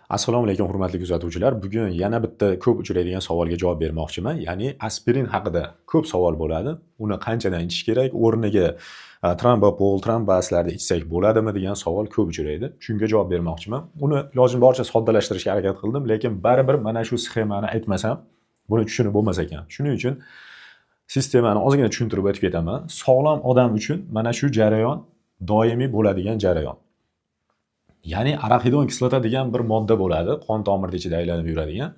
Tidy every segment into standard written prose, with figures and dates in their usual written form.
Assalomu alaykum, hurmatli kuzatuvchilar. Bugun yana bitta ko'p uchraydigan savolga javob bermoqchiman. Ya'ni aspirin haqida ko'p savol bo'ladi. Uni qanchadan ichish kerak, o'rniga trombopol, trombaslarni ichsak bo'ladimi degan savol ko'p uchraydi. Shunga javob bermoqchiman. Uni ilojim boricha soddalashtirishga harakat qildim, lekin baribir mana shu sxemani aytmasam, buni tushunib bo'lmas ekan. Shuning uchun sistemani ozgina tushuntirib o'tib ketaman. Sog'lom odam uchun mana shu jarayon doimiy bo'ladigan jarayon. Ya'ni araxidon kislota degan bir modda bo'ladi, qon tomirni ichida aylanib yuradigan.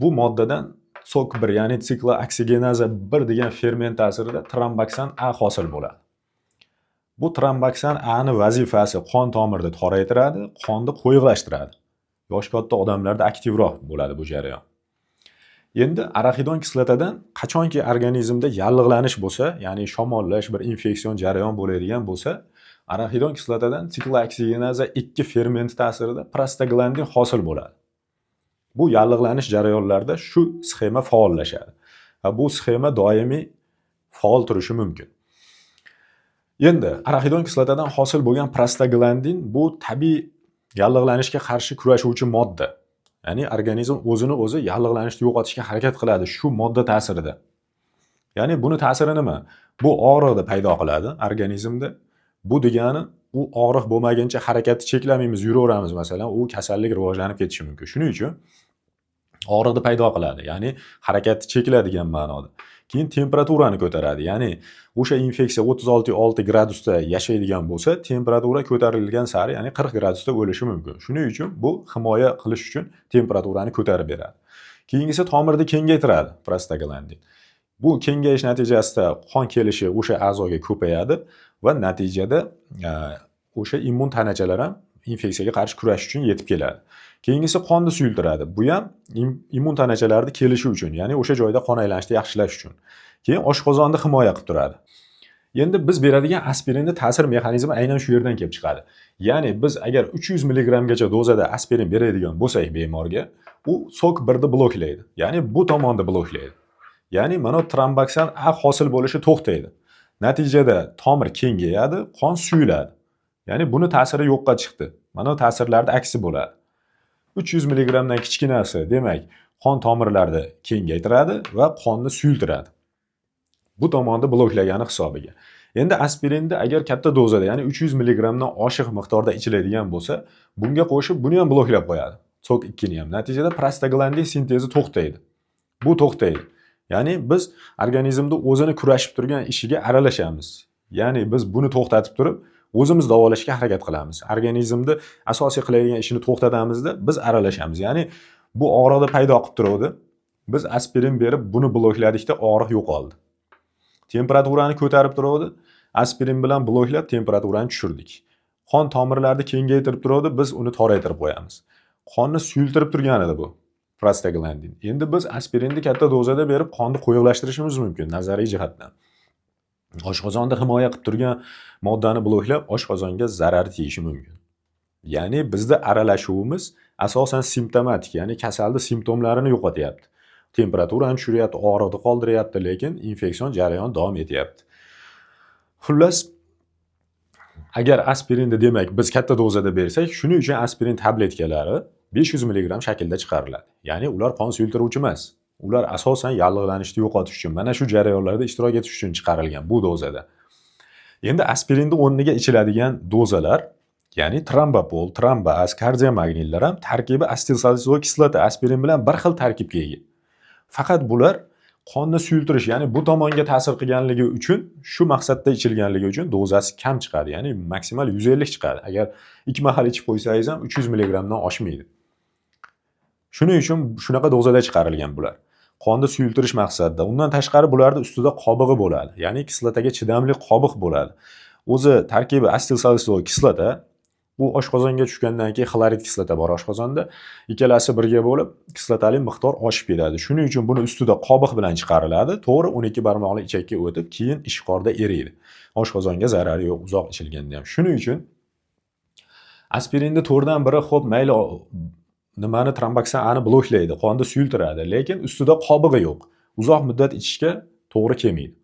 Bu moddadan SOC1, ya'ni siklooksigenaza 1 degan ferment ta'sirida tromboksan A hosil bo'ladi. Bu tromboksan A ni vazifasi qon tomirni toraytiradi, qonni qo'yuqlashtiradi. Yoshi katta odamlarda aktivroq bo'ladi bu jarayon. Endi araxidon kislotadan qachonki organizmda yallig'lanish bo'lsa, ya'ni shamollash, bir infeksion jarayon bo'ladigan bo'lsa, araxidon kislotadan siklooksigenaza 2 fermenti ta'sirida prostaglandin hosil bo'ladi. Bu yallig'lanish jarayonlarida shu sxema faollashadi. Va bu sxema doimiy faol turishi mumkin. Endi araxidon kislotadan hosil bo'lgan prostaglandin bu tabiiy yallig'lanishga qarshi kurashuvchi modda. Ya'ni organizm o'zini o'zi yallig'lanishni yo'qotishga harakat qiladi shu modda ta'sirida. Ya'ni buni ta'siri nima? Bu og'riqni paydo qiladi organizmda. Bu degani u og'riq bo'lmaguncha harakatni cheklamaymiz, yuraveramiz masalan, u kasallik rivojlanib ketishi mumkin. Shuning uchun og'riqni paydo qiladi, ya'ni harakatni cheklaydigan ma'noda. Keyin temperaturani ko'taradi, ya'ni o'sha infeksiya 36,6 gradusda yashaydigan bo'lsa, temperatura ko'tarilgan sari, ya'ni 40 gradusda o'lishi mumkin. Shuning uchun bu himoya qilish uchun temperaturani ko'tarib beradi. Keyingisi tomirni kengaytiradi prostaglandin. Bu kengayish natijasida qon kelishi o'sha a'zoga ko'payadi va natijada o'sha immun tanachalar ham infeksiyaga qarshi kurashish uchun yetib keladi. Keyingisi qonni suyultiradi. Bu ham immun tanachalarni kelishi uchun, ya'ni o'sha joyda qon aylanishni yaxshilash uchun. Keyin oshqozonni himoya qilib turadi. Endi biz beradigan aspirinni ta'sir mexanizmi aynan shu yerdan kelib chiqadi. Ya'ni biz agar 300 milligramgacha dozada aspirin beradigan bo'lsak bemorga, u SOC 1 ni bloklaydi. Ya'ni bu tomonni bloklaydi. Ya'ni mana tromboksan A hosil bo'lishi to'xtaydi. Natijada tomir kengayadi, qon suyuladi. Ya'ni buni ta'siri yo'qqa chiqdi. Mana ta'sirlarni aksi bo'ladi. 300 milligramdan kichkinasi, demak, qon tomirlarini kengaytiradi va qonni suyultiradi. Bu tomonni bloklagani hisobiga. Endi aspirinni agar katta dozada, ya'ni 300 milligramdan oshiq miqdorda ichiladigan bo'lsa, bunga qo'shib buni ham bloklab qo'yadi. SOC 2 ni ham. Natijada prostaglandin sintezi to'xtaydi. Bu to'xtaydi. Ya'ni biz organizmda o'zini kurashib turgan ishiga aralashamiz. Ya'ni biz buni to'xtatib turib, o'zimiz davolashga harakat qilamiz. Organizmni asosiy qiladigan ishini to'xtatamizda, biz aralashamiz. Ya'ni bu og'riqni paydo qilib turuvdi. Biz aspirin berib buni blokladikda, og'riq yo'qoldi. Temperaturani ko'tarib turuvdi. Aspirin bilan bloklab temperaturani tushirdik. Qon tomirlarini kengaytirib turuvdi, biz uni toraytirib qo'yamiz. Qonni suyultirib turgan edi bu prostaglandin. Endi biz aspirinni katta dozada berib qonni qo'yuqlashtirishimiz mumkin nazariy jihatdan. Oshqozonni himoya qilib turgan moddani bloklab oshqozonga zarar tegishi mumkin. Ya'ni bizda aralashuvimiz asosan simptomatik, ya'ni kasalni simptomlarini yo'qotyapti. Temperaturani tushiryapti, og'riqni qoldiryapti, lekin infeksion jarayon davom etyapti. Xullas, agar aspirinni, demak, biz katta dozada bersak, shuning uchun aspirin tabletkalari 500 mg shaklda chiqariladi. Ya'ni ular qon suyultiruvchi emas. Ular asosan yallig'lanishni yo'qotish uchun, mana shu jarayonlarda ishtirok etish uchun chiqarilgan bu dozada. Endi aspirinni o'rniga ichiladigan dozalar, ya'ni trombopol, trombas, kardiomagnillar ham tarkibi asetilsalisiloviy kislota aspirin bilan bir xil tarkibga ega. Faqat bular qonni suyultirish, ya'ni bu tomonga ta'sir qilganligi uchun, shu maqsadda ichilganligi uchun dozasi kam chiqadi, ya'ni maksimal 150 chiqadi. Agar ikki mahal ichib qo'ysangiz ham 300 milligramdan oshmaydi. Shuning uchun shunaqa dozada chiqarilgan bular. Qonni suyultirish maqsadida. Undan tashqari bularni ustida qobig'i bo'ladi. Ya'ni kislotaga chidamli qobiq bo'ladi. O'zi tarkibi asetilsalisiloviy kislota, bu oshqozonga tushgandan keyin xlorid kislota bor oshqozonda. Ikkalasi birga bo'lib kislotali miqdor oshib ketadi. Shuning uchun buni ustida qobiq bilan chiqariladi. To'g'ri 12 barmoqli ichakka o'tib, keyin ishqorda eriydi. Oshqozonga zarari yo'q uzoq ichilganda ham. Shuning uchun aspirinni to'rtdan biri, xo'p, mayli, nimani, tromboksan Ani bloklaydi, qonni suyultiradi, lekin ustida qobig'i yo'q. Uzoq muddat ichishga to'g'ri kelmaydi.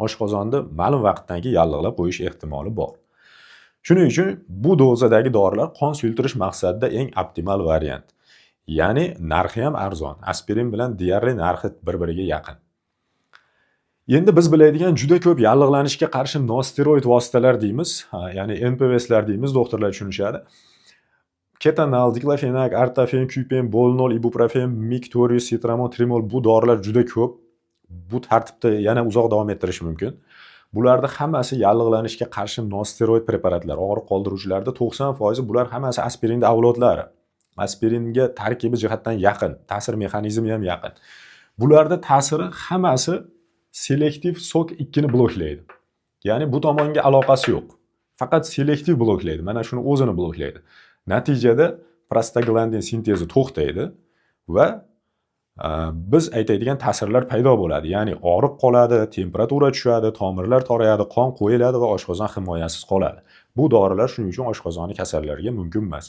Oshqozonni ma'lum vaqtdan keyin yallig'lab qo'yish ehtimoli bor. Shuning uchun bu dozadagi dorilar qon suyultirish maqsadida eng optimal variant. Ya'ni narxi ham arzon. Aspirin bilan deyarli narxi bir-biriga yaqin. Endi biz biladigan juda ko'p yallig'lanishga qarshi nosteroid vositalar deymiz, ya'ni NPVSlar deymiz, doktorlar tushunishadi. Ketonal, diklofenak, artafen, kupen, bolnol, ibuprofen, miktorius, sitramon, trimol, bu dorilar juda ko'p. Bu tartibda yana uzoq davom ettirish mumkin. Bularni hammasi yallig'lanishga qarshi nosteroid preparatlar. Og'riq qoldiruvchilarda 90% bular hammasi aspirinni avlodlari. Aspiringa tarkibi jihatdan yaqin, ta'sir mexanizmi ham yaqin. Bularda ta'siri hammasi selektiv SOK 2 ni bloklaydi. Ya'ni bu tomonga aloqasi yo'q. Faqat selektiv bloklaydi. Mana shuni o'zini bloklaydi. Natijada prostaglandin sintezi to'xtaydi va biz aytadigan ta'sirlar paydo bo'ladi. Ya'ni og'riq qoladi, temperatura tushadi, tomirlar torayadi, qon qo'yiladi va oshqozon himoyasiz qoladi. Bu dorilar shuning uchun oshqozoni kasallariga mumkin emas.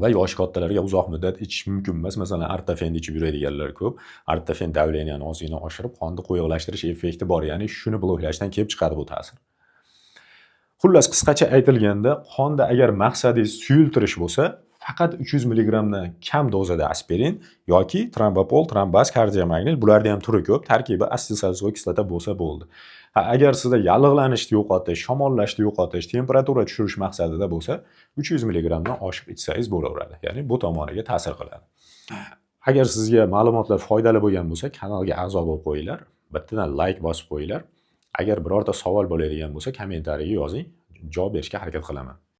Va yoshi kattalarga uzoq muddat ichish mumkin emas. Masalan, artafenni ichib yuradiganlar ko'p. Artafen давление ni ozgina oshirib, qonni quyuqlashtirish effekti bor. Ya'ni shuni bloklashdan kelib chiqadi bu ta'sir. Xullas, qisqacha aytilganda, qonda agar maqsadingiz suyultirish bo'lsa, faqat 300 milligramdan kam dozada aspirin yoki trombopol, trombaz, kardiomagnil, bularni ham turi ko'p, tarkibi asetilsalsilat kislota bo'lsa bo'ldi. Ha, agar sizda yallig'lanishni yo'qotish, shamollashni yo'qotish, temperatura tushirish maqsadida bo'lsa, 300 milligramdan oshiq ichsangiz bo'laveradi. Ya'ni bu tomoniga ta'sir qiladi. Agar sizga ma'lumotlar foydali bo'lgan bo'lsa, kanalga a'zo bo'lib qo'yinglar, bittadan layk bosib qo'yinglar. Agar birorta savol bo'ladigan bo'lsa, kommentariyaga yozing, javob berishga harakat qilaman.